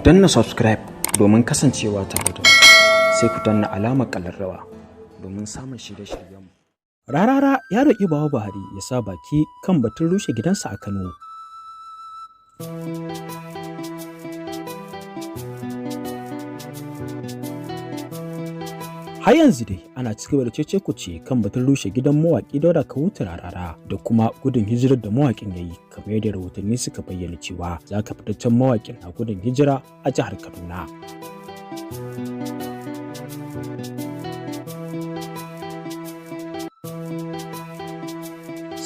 Danna subscribe domin kasancewa tare da mu, sai ku danna alamar ƙararrawa domin samun shirye-shiryenmu. Rarara ya roƙi Baba Buhari ya sa baki kan batun rushe gidansa a Kano. Har yanzu dai ana cigaba da cece-kuce kan batun rushe gidan mawaƙi Dauda Kahutu Rarara da kuma gudun hijirar da mawaƙin ya yi, kamar yadda rahotanni suka bayyana cewa za ka fitaccen mawaƙin na gudun hijira a jihar Kaduna.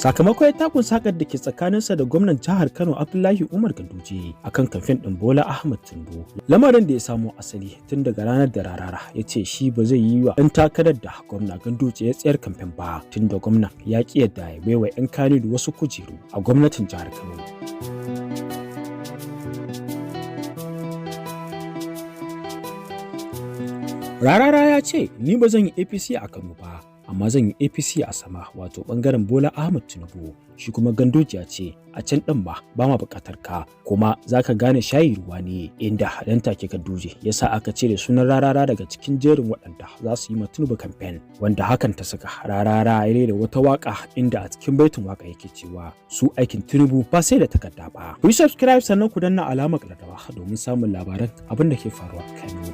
Sakamakon takun sakar da ke tsakaninsa da gwamnan jihar Kano Abdullahi Umar Ganduje akan kamfen ɗin Bola Ahmed Tinubu. Lamarin da ya samo asali tun daga ranar da Rarara ya ce shi ba zai yi wa ɗan takarar da gwamna Ganduje ya tsayar kamfen ba, tun da gwamnan ya ƙi yadda ya baiwa 'yan Kano wasu kujeru a gwamnatin jihar Kano. Rarara ya ce, "Ni ba zan yi APC a Kano ba, amma zan yi APC a sama, wato bangaren Bola Ahmed Tinubu." Shi kuma Ganduje ya ce, "A can ɗin ba ba ma buƙatar ka, kuma za ka gane shayi ruwa ne," inda dan take Ganduje ya sa aka cire sunan Rarara daga cikin jerin waɗanda za su yi ma Tinubu kamfen, wanda hakan ta saka Rarara ya rera wata waka, inda a cikin baitin waka yake cewa su aikin Tinubu ba sai da takarda ba. Ku yi subscribe sannan ku danna alamar ƙararrawa domin samun labaran abin da ke faruwa a Kano.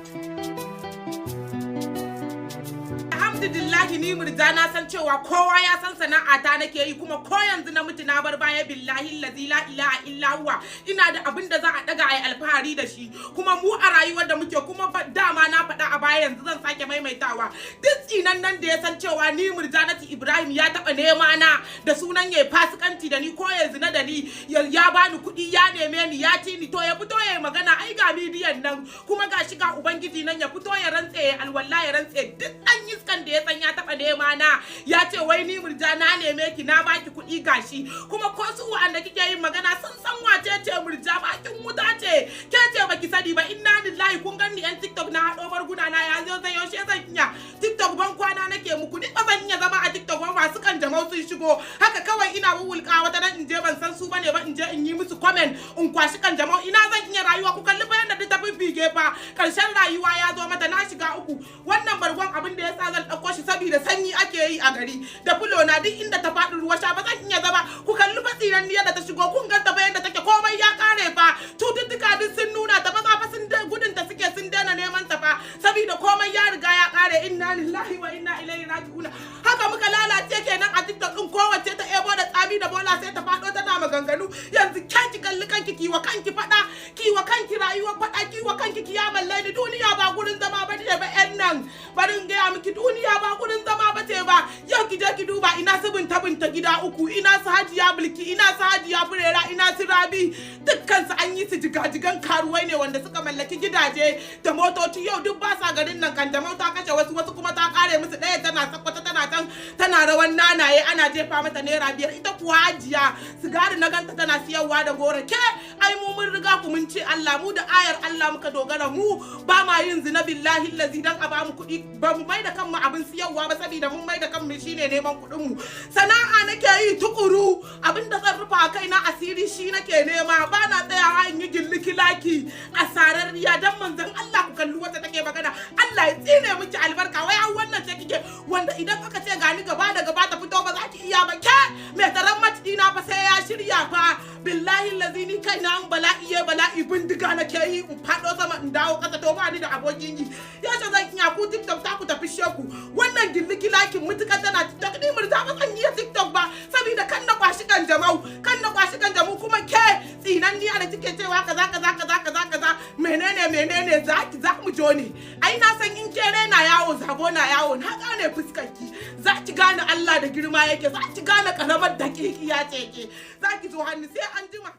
Alhamdulillahi, ni Murja na san cewa kowa ya san sana'ata nake yi, kuma ko yanzu na mutu na bar baya, billahi lazi la ilaha illa huwa, ina da abin da za a daga ayi alfahari da shi. Kuma mu a rayuwar da muke kuma, dama na faɗa a baya, yanzu zan sake maimaitawa, duk tsinan nan da ya san cewa ni Murjanatu Ibrahim ya taɓa nema na da sunan yayi fasikanci da ni ko ya zina da ni, ya bani kuɗi, ya neme ni, ya ci ni, to ya fito ya yi magana. Ai ga midiyan nan, kuma ga shi ga ubangiji nan, ya fito ya rantse, ya alwala, ya rantse. Duk ɗan iskan da ya san ya taba nema na, ya ce wai ni Murja na neme ki, na baki kuɗi, gashi. Kuma ko su wa'anda kike yin magana sun san wace ce Murja, bakin wuta ce, ke ce baki sani ba. Inna lillahi, kun ganni yan TikTok na haɗo barguna na, ya zo zai yaushe zan iya TikTok? Ban kwana nake muku, ni ba zan iya zama a TikTok ba. Masu kan jama'u sun shigo haka kawai, ina wuwulka wata nan, in je ban san su bane ba, in je in yi musu comment, in kwashi kan jama'u. Ina zan iya rayuwa? Ku kalli bayan da duk ta fifige fa, karshen rayuwa ya zo mata. Na shiga uku. Wannan bargon, abin da ya sa zan ɗauko shi, saboda sanyi ake yi a gari, da fulo na duk inda ta faɗi ruwa sha, ba zan iya zama. Ku kalli fatsiran da ta shigo, kun ganta bayan da take, komai ya kare fa, cututtuka duk sun nuna ta. Maza fa sun gudun ta suke, sun daina neman ta fa, saboda komai ya riga ya kare. Inna lillahi wa inna ilaihi raji'un. Haka muka lalace kenan a TikTok din, kowace ta ebo da tsami da bola sai ta faɗo tana maganganu. Yanzu ki kalli kanki, kiwa kanki faɗa, kiwa kanki rayuwar faɗa, kiwa kanki kiyamar laili. Duniya ba gurin zama ba ne ba. Yan nan, bari in gaya miki, duniya ba gurin zama ba ce ba. Yau ki je ki duba ina su Binta, Binta gida uku, ina su Hajiya Bilki, ina su Hajiya Furera, ina su Rabi, dukkan su an yi su jigajigan karuwai ne wanda suka mallaki gidaje da motoci. Yau duk ba sa garin nan. Kan ta kashe wasu, wasu kuma ta kare musu. Ɗaya tana Sakkwata, tana can tana rawan nanaye, ana jefa mata ₦5. Ita kuwa Hajiya sigari na ganta tana siyarwa da goro. Ke ai mu mun riga ku mun ce Allah, mu da ayar Allah muka dogara. Mu ba ma yin zina, billahi lazi, dan a ba mu kuɗi. Ba mu mai da kanmu abin siyarwa ba, saboda mun mai da kanmu shine neman kuɗin mu. Sana'a nake yi tukuru, abin da zan rufa kaina asiri shi nake nema. Ba na tsayawa in yi gilliki laki a sararriya. Dan manzon Allah ku kalli wata take magana. Allah ya tsine miki albarka. Wai an wannan ce kike wanda idan aka ce gani gaba da gaba ta fito ba za ki iya ba. Ke mai taron macina fa sai ya shirya fa. Billahi lazi, ni kaina an bala'i ya bala'i, bindiga nake yi in faɗo sama in dawo ƙasa. To ba ni da abokin yi, yaushe zan iya? Ku TikTok ta ku tafi sheku. Wannan gilliki lakin mutukar tana TikTok, ni Murja ba zan iya TikTok ba, saboda kan na kwashi kan jama'u, kan na kwashi kan jama'u. Kuma ke tsinanniya da kike cewa kaza kaza kaza kaza kaza, menene menene, za ki za mu jo ne. Ai na san in kere na yawo, zabo na yawo, na gane fuskar ki. Za ki gane Allah da girma yake, za ki gane karamar dakikiya ce ke. Za ki zo hannu sai an jima.